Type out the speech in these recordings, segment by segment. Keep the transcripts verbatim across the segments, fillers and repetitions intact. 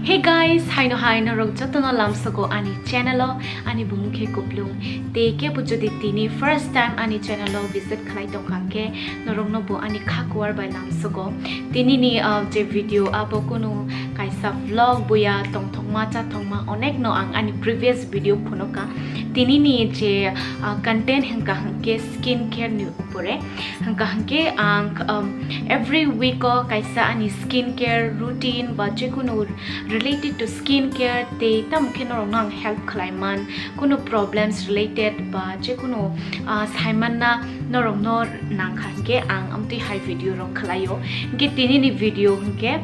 Hey guys, haino hai norok jotono lamsogo ani channel o, ani bumung khe Kuplung. Tei kebo jodi tini first time ani channel o visit khlai tongkha khe norokno bo ani kha kuar bai lamsogo. Tini ni, uh, je video abo kunu kaisa vlog buya tongthokma chathokma onek no ang ani previous video phunukha. Tini ni je, uh, content hwnkha hwnkhe skin care ni upore. Hwnkha hwnkhe ang, um, every week o kaisa ani skin care routine ba jekunu related to skin care tei tamo khe norokno ang help khlai man, kunu problems related ba jekunu, ah, saimanna norokno nangkha hwnkhe ang amtwi hai video rok khlaio. Hwnkhe tini ni video hwnkhe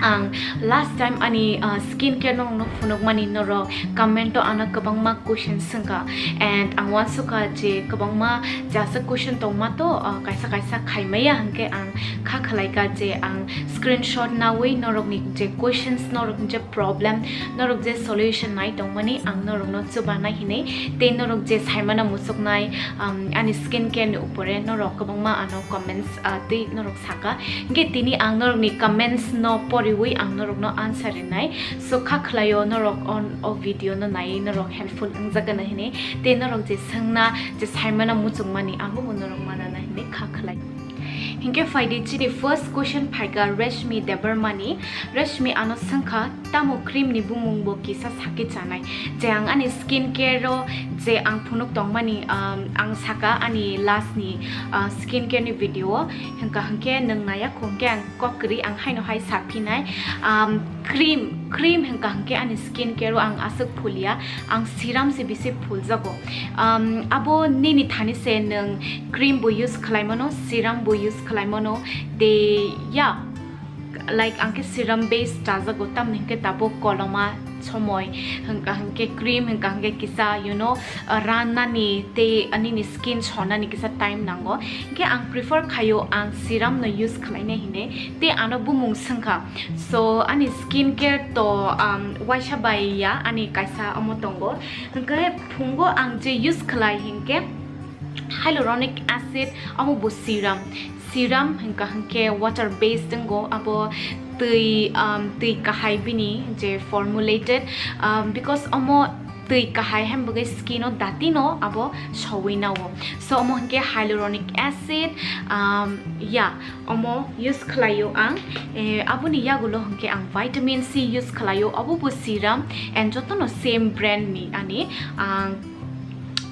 ang last time ani, ah, skin care norokno phunukmani norok comment o ano kwbangma question swngkha, and ang uansukha je kwbangma jasa question tongma to, ah, kaisa kaisa khaimaya hwnkhe ang kha khlaikha je ang screenshot nawi norokni je questions, norokni je problem, norok je solution nai tongmani ang norokno chubanai hinwi tei norok je saimano muchuknai, um, ani skin care ni upore norok kwbangma ano comments, ah, tei norok saka. Hwnkhe tini ang norokni comments no poriwi ang norokno answer rinai. So kha khlaio norok on o video no naiwi norok helpful wngjagana hinwi tei norok je swngna je saimano muchungmani abo bo norok manana hinwi kha khlai. Hinkhe phaidi chini first question phaikha Reshmi Debbarmani. Reshmi ano swngkha, tamo cream ni bumung bo kisa sakhe chanai? Je ang ani skin care o je ang phunuk tongmani, um, ang saka ani last ni, uh, skin care ni video o. Hwnkha hwnkhe nwng naya khwngkhe ang kok kwrwi ang haino hai saphinai. Um, cream, cream hwnkha hwnkhe ani skin care o ang aswk phulia, ang serum se bisi phuljago. Um, abo nini thani se nwng cream bo use khlaimano, serum bo use khlaimano, tei ya, like ang khe serum base chajago, tamni hwnkhe tabuk koloma somoi, hwnkha hwnkhe cream hwnkha hwnkhe kisa, you know, uh, rannani tei nini skin sonani kisa time nango. Hwnkhe ang prefer khaio ang serum no use khlainai hinwi, tei ano bumung swngkha. So ani skin care to, um, waisa bai ya, ani kaisa omo tongo. Hwnkhe phungo ang je use khlai hinkhe hyaluronic acid, omo bo serum. Serum hwnkha hwnkhe water based wngo, abo twi, um, twi kahai bini je formulated, um, because omo twi kahai hem bagwi skin o dati no abo sowi nao. So omo hwnkhe hyaluronic acid, um, ya, omo use khlaio ang. Eh, aboni yagulo hwnkhe ang vitamin C use khlaio, obo bo serum and jotono same brand ni ani ang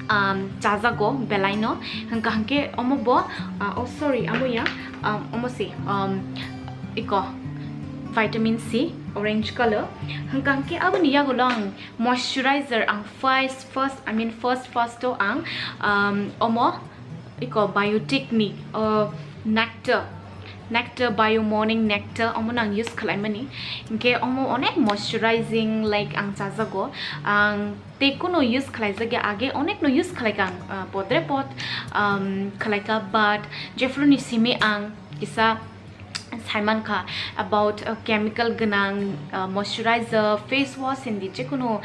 um, chajago belaino. Hwnkha hwnkhe omo bo, uh, oh sorry, amo ya, um, omo se, um, iko vitamin C, orange color. Hwnkha hwnkhe aboni yagulo ang moisturizer, ang first, first, I mean first, first o ang, um, omo iko Biotique ni, uh, Nectar, Nectar Bio Morning Nectar, omo no ang use khlaimani. Hinkhe omo onek moisturizing, like, ang chajago. Ang tei kuno use khlaijak ya, age onek no use khlaikha ang, uh, podre pod, um, khlaikha, but jephru ni simi ang kisa saimankha about, uh, chemical gwnang, uh, moisturizer, face wash, hindi jekunu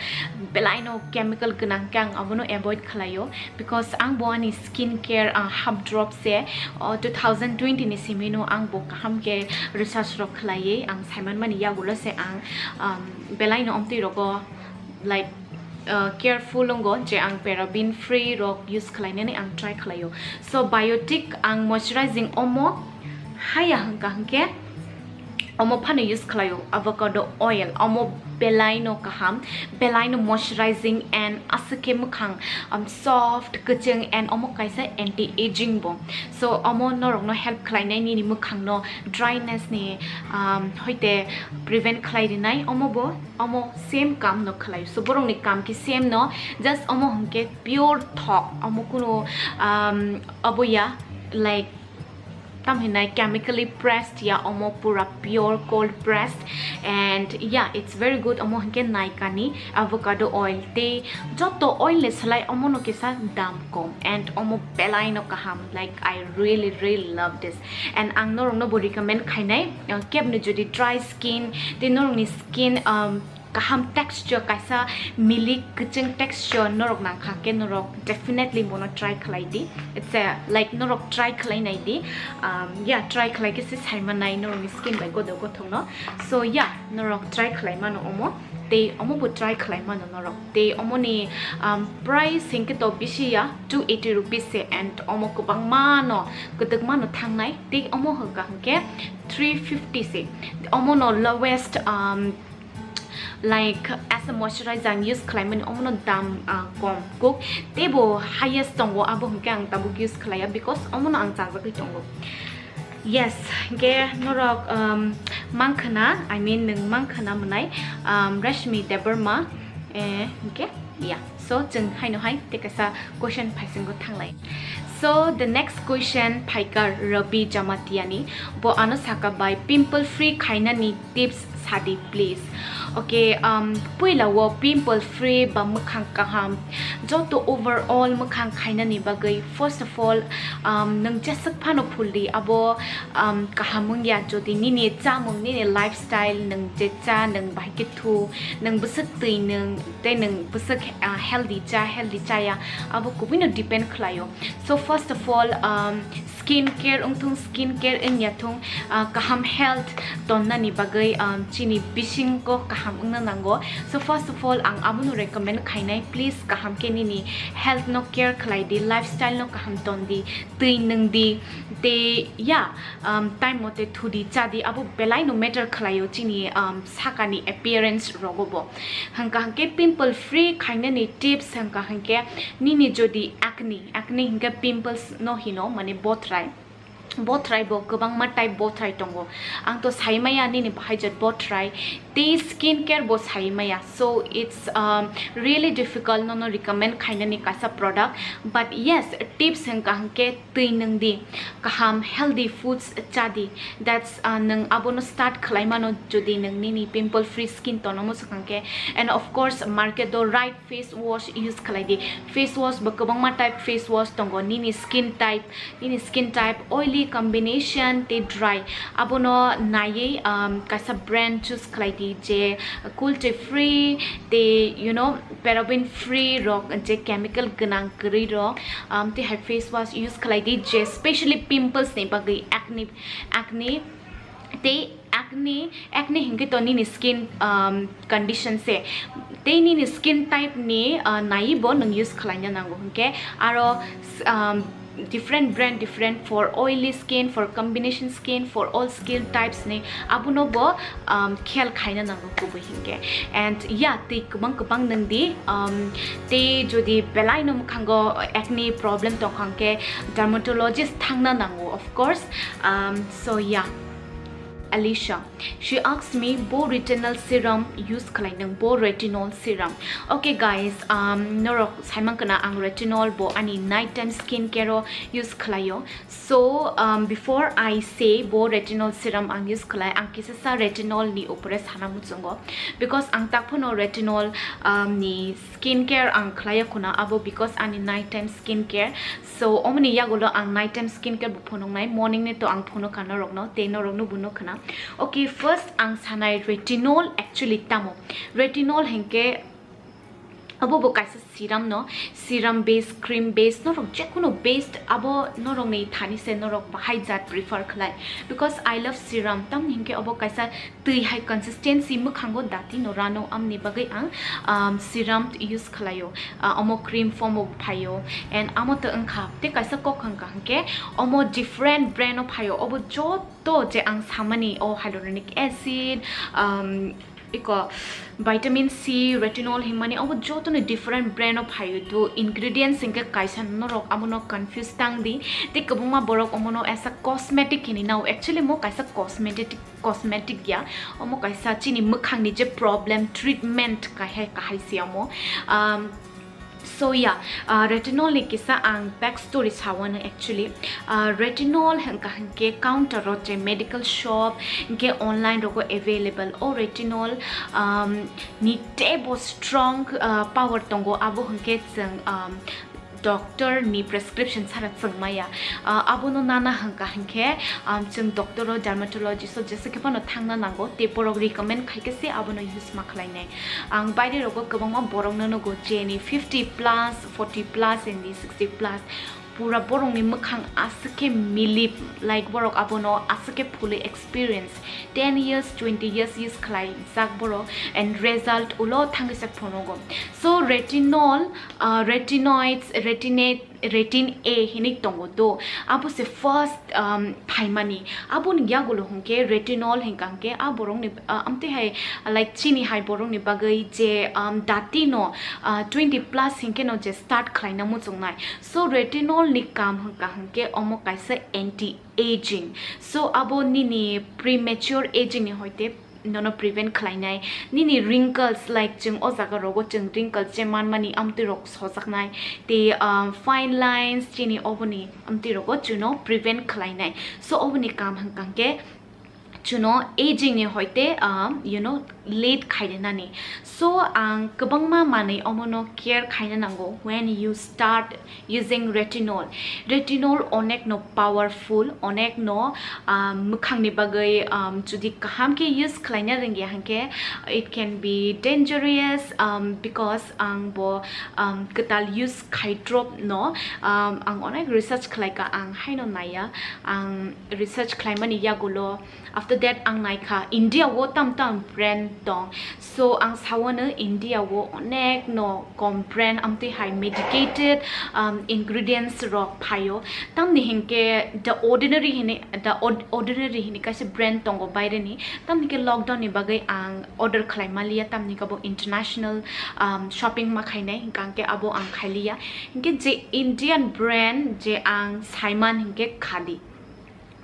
belaino chemical gwnang khe ang abono avoid khlaio, because ang bo ani skin care, uh, half drop se, uh, two thousand twenty ni simino ang bo kaham khe research rok khlaiwi ang saimanmani yagulo se ang, um, belaino omtwi rogo, like, uh, careful wngo je ang paraben free rok use khlainani ang try khlaio. So Biotique ang moisturizing omo haya hwnkha hwnkhe omo phano use khlaio, avocado oil, omo belaino kaham, belaino moisturizing and aswk khe mwkhang, um, soft, kwchwng and omo kaisa anti aging bo. So omo norokno help khlainai nini mwkhangno dryness ni, um, hoite prevent khlai rinai, omo bo omo same kam no khlai. So borok ni kam khe same no, just omo hwnkhe pure thok, omo kunu, um, obo ya, like, tam hinai chemically pressed ya, omo pura pure cold pressed, and yeah, it's very good. Omo hwnkhe naikani avocado oil tei joto oil ni slai omo no kisa dam kom, and omo belai no kaham, like, I really, really love this. And ang norok no bo recommend khainai, uh, kebni jodi dry skin tei norok ni skin, um, kaham texture, kaisa milik kwchwng texture norok nangkha khe norok definitely bono try khlai di. It's a, like, norok try khlai nai di. Um, yeah, try khlai khe se sai manai norokni skin bai godo gothokno. So yeah, norok try khlai mano omo. Tei omo bo try khlai mano norok. Tei omoni, um, price hinkhe to bisi ya, two eighty rupees se, and omo kwbangma no, kwdwkma no thangnai. Tei omo hwnkha hwnkhe three fifty se. Omo no lowest, um, like, as a moisturizer ang use khlaimani, omono dam, ah, kom kuk, teibo highest tongo, abo hwnkhe ang tabuk use khlaiya, because omono ang chajagwi tongo. Yes, hwnkhe norok, um, mangkhana, I mean, nwng mangkhana mwnai, um, Rashmi Debbarma, eh, hwnkhe, yeah. So, chwng haino hai tei kaisa question phaisingo thanglai. So, the next question phaikar Rabi Jamatiani. Bo ano saka bai pimple free khainani tips sadi, please. Okay, um, puila o pimple free ba mwkhang kaham, joto overall mwkhang khainani bagwi, first of all, um, nwng jeswk phano phuldi abo, um, kaham wngya, jodi nini chamung, nini lifestyle, nwng je cha, nwng bahai khe thu, nwng bwswk twi nwng, tei nwng bwswk, ah, healthy cha, healthy chaya, abo kubuino depend khlaio. So first of all, um, skin care wngthung, skin care wngya thung, ah, kaham health tonnani bagwi, um, chini bisingo kaham wngna nango. So first of all, ang abono recommend khainai, please kaham khe nini health no care khlai di, lifestyle no kaham ton di, twi nwng di, tei ya, um, time mote thudi chadi, abo belai no matter khlaio chini, um, sakani appearance rogo bo. Hwnkha hwnkhe pimple free khainani tips hwnkha hwnkhe nini jodi acne, acne hwnkhe pimples no hino, mane bothrai. Bothrai bo kwbangma type bothrai tongo. Ang to sai maya nini bahai jat bothrai. Tei skin care bo sai maya. So it's, um, really difficult nono recommend khainani kaisa product. But yes, tips hwnkha hwnkhe twi nwng di, kaham healthy foods cha di. That's, uh, nwng abono start khlai mano jodi nwng nini pimple free skin tono muchukang khe. And of course, market o right face wash use khlai di. Face wash bo kwbangma type face wash tongo. Nini skin type, nini skin type oily combination tei dry, abono naiwi, um, kaisa brand choose khlai di je cruelty free tei, you know, paraben free rok, je chemical gwnang kwrwi rok, um, tei hai face wash use khlai di je specially pimples ni bagwi, acne, acne tei acne, acne hwnkhe to nini skin, um, condition se, tei nini skin type ni, uh, naiwi bo nwng use khlaina nango hwnkhe aro, um, different brand, different for oily skin, for combination skin, for all skin types ni abono bo, um, khel khaina nango kubui hwnkhe. And yeah, tei kwbang kwbang nwng di, um, tei jodi belai no mwkhango acne problem tongkha hwnkhe dermatologist thangna nango, of course. Um, so yeah. Alicia, she asked me, bo retinol serum use khlai nwng, bo retinol serum. Okay guys, um, norok saimang kana ang retinol bo ani night time skin care o use khlaio. So, um, before I say bo retinol serum ang use khlai, ang kisa sa retinol ni upore sana muchungo, because ang tak phano retinol, um, ni skin care ang khlaiya khuna abo, because ani night time skin care. So omoni yagulo ang night time skin care bo phunuknai, morning ni to ang phunukha norokno, tei norokno bo nukhana. Okay, first ang sanai retinol actually tamo. Retinol hwnkhe abo bo kaisa serum no, serum base, cream base, norok jekunu base abo norokni thani se norok bahai jat prefer khlai, because I love serum, tamni hwnkhe abo kaisa twi hai consistency, mwkhango dati no rano, amni bagwi ang, um, serum use khlaio. Uh, omo cream form o phaio, and amo to wngkha tei kaisa kok hwnkha hwnkhe omo different brand o phaio, obo joto je ang samani o hyaluronic acid, um, iko vitamin C, retinol hinmani obo joto ni different brand o phaio. Do ingredients hwnkhe kaisa norok abono confuse tang di, tei kwbangma borok omono as a cosmetic hinwi nao, actually mo kaisa cosmetic cosmetic ya, omo kaisa chini mwkhangni je problem treatment kahai kahai se omo. Um, so yeah, uh, retinol ni kisa ang back story sawano actually. Uh, retinol hwnkha hwnkhe counter o je medical shop hwnkhe online rogo available o retinol, um, ni teibo strong, uh, power tongo, abo hwnkhe chwng, um, doctor ni prescription sara chwng maya. Ah, abono nana hwnkha hwnkhe, um, chwng doctor o, dermatologist o jesa khe phano thangna nango, tei borok recommend khaikhe se abono use ma khlainai. Ang baire rogo kwbangma borok no nugo, jeni fifty plus, forty plus, and sixty plus, pura borokni mwkhang aswk khe milip, like, borok abono aswk khe phulwi experience, ten years, twenty years use khlaijak borok, and result ulo thangwi sak phunugo. So retinol, uh, retinoids, retinate, retin A hinwi tongo do, abo se first, um, phaimani. Aboni yagulo hwnkhe retinol hwnkha hwnkhe a borokni, uh, amtwi hai, like, chini hai borokni bagwi je, um, dati no, uh, twenty plus hinkhe no je start khlaina muchungnai. So retinol ni kam hwnkha hwnkhe omo kaisa anti aging. So abo nini premature aging ni hoite nono prevent khlainai. Nini wrinkles, like, chwng o jaga rogo chwng wrinkles je manmani amtwi rok sojaknai, tei, um, fine lines chini oboni amtwi rogo chuno prevent khlainai. So oboni kam hwnkha hwnkhe chuno aging ni hoite, um, you know, late khainani. So ang kwbangma manwi omono care khaina nango when you start using retinol. Retinol onek no powerful, onek no, um, mwkhang ni bagwi, um, jodi kaham khe use khlaina rwngya hwnkhe it can be dangerous, um, because ang bo, um, kwtal use khai drop no, um, ang onek research khlaika, ang haino naiya, ang research khlaimani yagulo. After that ang naikha India o tam tam brand tong. So ang sawano India o onek no kom brand amtwi hai medicated, um, ingredients rok phaio. Tamni hinkhe The Ordinary hini, The Ord-, Ordinary hini kaisa brand tongo baireni. Tamni khe lockdown ni bagwi ang order khlai maliya, tamni khe bo international, um, shopping ma khainai, hwnkha hwnkhe abo ang khailiya. Hinkhe je Indian brand je ang saiman hinkhe Khadi.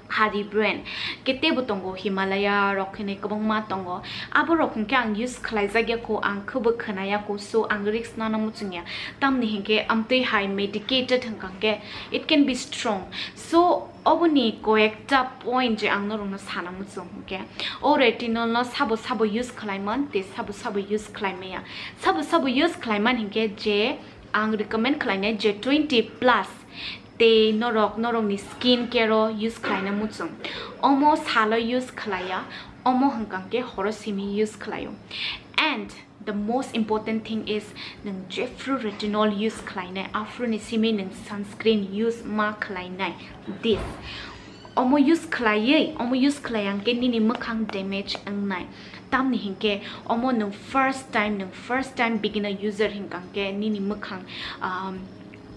Khadi brand. Khe teibo tongo, Himalaya rok hinwi kwbangma tongo. Abo rok hinkhe ang use khlaijak ya kho, ang khwbo khwnaya kho, so ang risk nana muchungya. Tamni hinkhe amtwi hai medicated hwnkha hwnkhe it can be strong. So oboni koyekta point je ang norokno sana muchung hwnkhe, o retinol no sabo sabo use khlaiman tei sabo sabo use khlaimaya. Sabo sabo use khlaiman hinkhe je ang recommend khlainai je twenty plus tei norok norokni skin care o use khlaina muchung. Omo salo use khlaiya, omo hwnkha hwnkhe horo simi use khlaio. And the most important thing is, nwng jephru retinol use khlainai, aphuru ni simi nwng sunscreen use ma khlainai. This omo use khlaiwi, omo use khlai ang khe nini mwkhang damage wngnai. Tamni hinkhe omo nwng first time, nwng first time beginner user hwnkha hwnkhe nini mwkhang, um,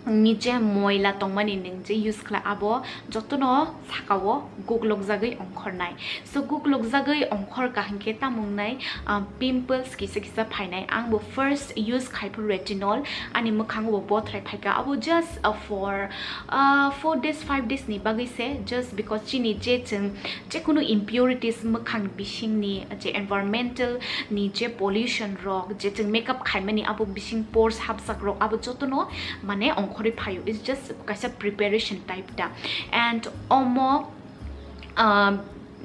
ni je moila tongmani nwng je use khlai, abo jotono sakao guklokjagwi ongkhornai. So guklokjagwi ongkhor ka hinkhe tamo wngnai, um, pimples kisa kisa phainai. Ang bo first use khai phuru retinol, ani mwkhango bo bothrai phaikha, abo just, uh, for, uh, four days, five days ni bagwi se, just because chini je chwng jekunu impurities mwkhang bisingni je environmental ni je pollution rok, je chwng makeup khaimani abo bising pores hapjak rok, abo jotono mane ongkhorwi phaio. It's just kaisa preparation type da. And omo, um,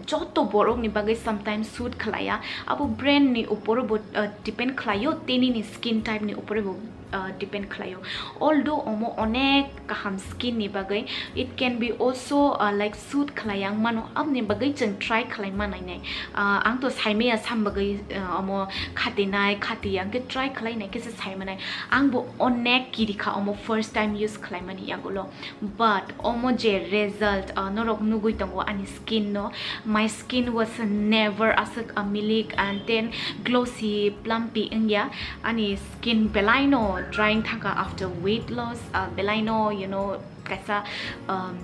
joto borok ni bagwi sometimes suit khlaiya, abo brand ni upor bo, uh, depend khlaio, tei nini skin type ni upor bo, uh, depend khlaio. Although omo onek kaham skin ni bagwi, it can be also, uh, like, suit khlai ang mano, aboni bagwi chwng try khlai ma nainai. Uh, ang to saimaya sam bagwi, uh, omo khatinai khatiya hwnkhe try khlai nai khe se sai manai. Ang bo onek kirikha omo first time use khlai mani yagulo. But omo je result, uh, norok nugwi tongo ani skin no, my skin was never aswk a milik and then glossy plumpy wngya. Ani skin belai no drying thangkha after weight loss, uh, belai no, you know, kaisa, um,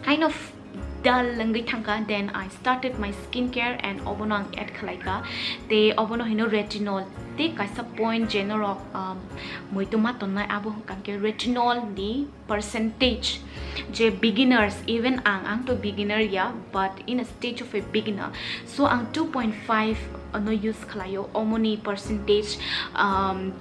kind of dull wngwi thangkha. Then I started my skincare and obono ang add khlaikha. Tei obono hino retinol, tei kaisa point je norok, um, muitu ma tonnai, abo hwnkha khe retinol ni percentage je beginners, even ang, ang to beginner ya, but in a stage of a beginner, so ang two point five no use khlaio, omoni percentage, um,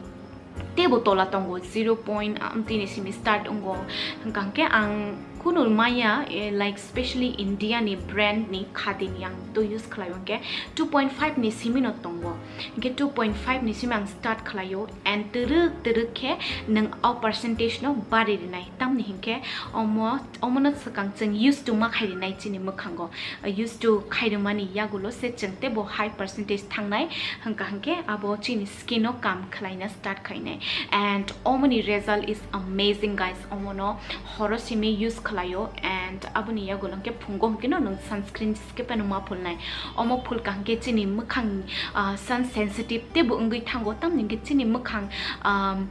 teibo tola tongo, zero point, um, tini simi start wngo, hwnkha khe ang Kunu maya, eh, like, specially India ni brand ni khadi ni ang to use khlai o, hwnkhe two point five ni simi no tongo. Hwnkhe two point five ni simi ang start khlai o, and twrwk twrwk khe nwng o percentage no bari rinai. Tamni hinkhe omo, omo no swkang chwng used to ma khai rinai chini mwkhango. Uh, used to khai rwmani yagulo se chwng teibo high percentage thangnai, hwnkha hwnkhe abo chini skin o kam khlaina start khainai. And omoni result is amazing, guys. Omono horo simi use khlaio, and aboni yagulo hwnkhe phungo hwnkhe no nwng sunscreen jiske phano ma phulnai. Omo phulka hwnkhe chini mwkhang, ah, sun sensitive teibo wngwi thango, tamni hwnkhe chini mwkhang, um,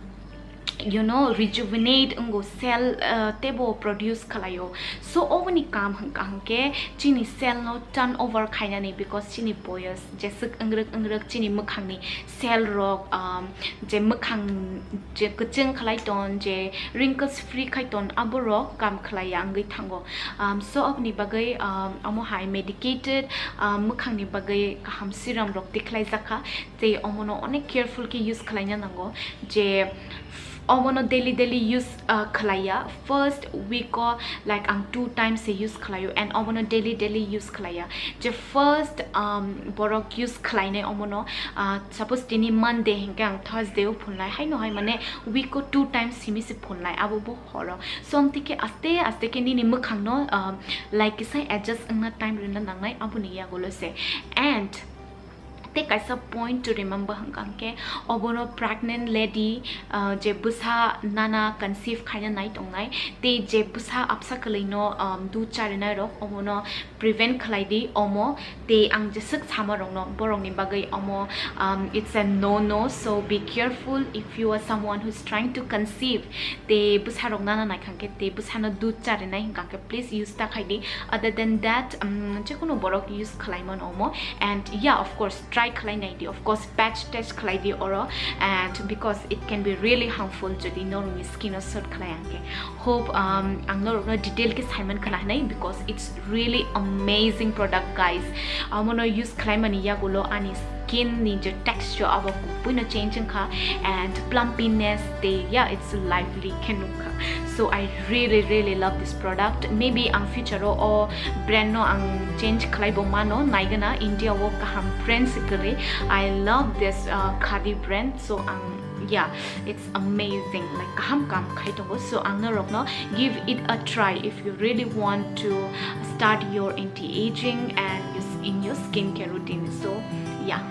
you know, rejuvenate wngo, cell, uh, teibo produce khlaio. So oboni kam hwnkha hwnkhe chini cell no turn over khainani, because chini boyos jeswk wngrwk wngrwk chini mwkhangni cell rok, um, je mwkhang je kwchwng khlai ton, je wrinkles free khai ton, aborok kam khlaiya wngwi thango. Um, so oboni bagwi, um, omo hai medicated, um, mwkhangni bagwi kaham serum rok tikhlai jakha. Tei omono onek careful khe use khlaina nango, je omono daily daily use, uh, khlaiya. First week o, like, ang two times se use khlaio, and omono daily daily use khlaiya. Je first, um, borok use khlainai omono, uh, suppose tini Monday hinkhe ang Thursday o phulnai, haino hai mane week o two times simi se phulnai, abo bo horo. So amtwi khe aste aste khe nini mwkhang no, um, like, kisa adjust wngna time rwna nangnai, aboni yagulo se. And tei kaisa point to remember hwnkha hwnkhe obono pregnant lady, uh, je bwsa nana conceive khaina nai tongnai, tei je bwsa absa kwlwino, um, dud charinai rok, omono prevent khlai di omo. Tei ang jeswk sama rokno, borokni bagwi omo, um, it's a no no, so be careful if you are someone who's trying to conceive. Tei bwsa rok nana nai kha hwnkhe, tei bwsano dud charinai hwnkha hwnkhe, please use ta khai di. Other than that, um, jekunu borok use khlai mano omo. And yeah, of course, try khlai nai di. Of course, patch test khlai di oro, and because it can be really harmful jodi norokni skin o suit khlai hwnkhe. Hope, um, ang norokno detail khe saiman khna hinai, because it's really amazing product, guys. Amono use khlai mani yagulo ani skin ni je texture abo kubuino change wngkha, and plumpiness tei, yeah, it's lively khe nukha. So I really really love this product. Maybe ang future o o brand no ang change khlai bo mano, naigana India o kaham brand se kwrwi. I love this, uh, khadi brand, so ang, yeah, it's amazing, like, kaham kam khai tongo. So ang norokno give it a try if you really want to start your anti-aging and your s-, in your skincare routine. So yeah.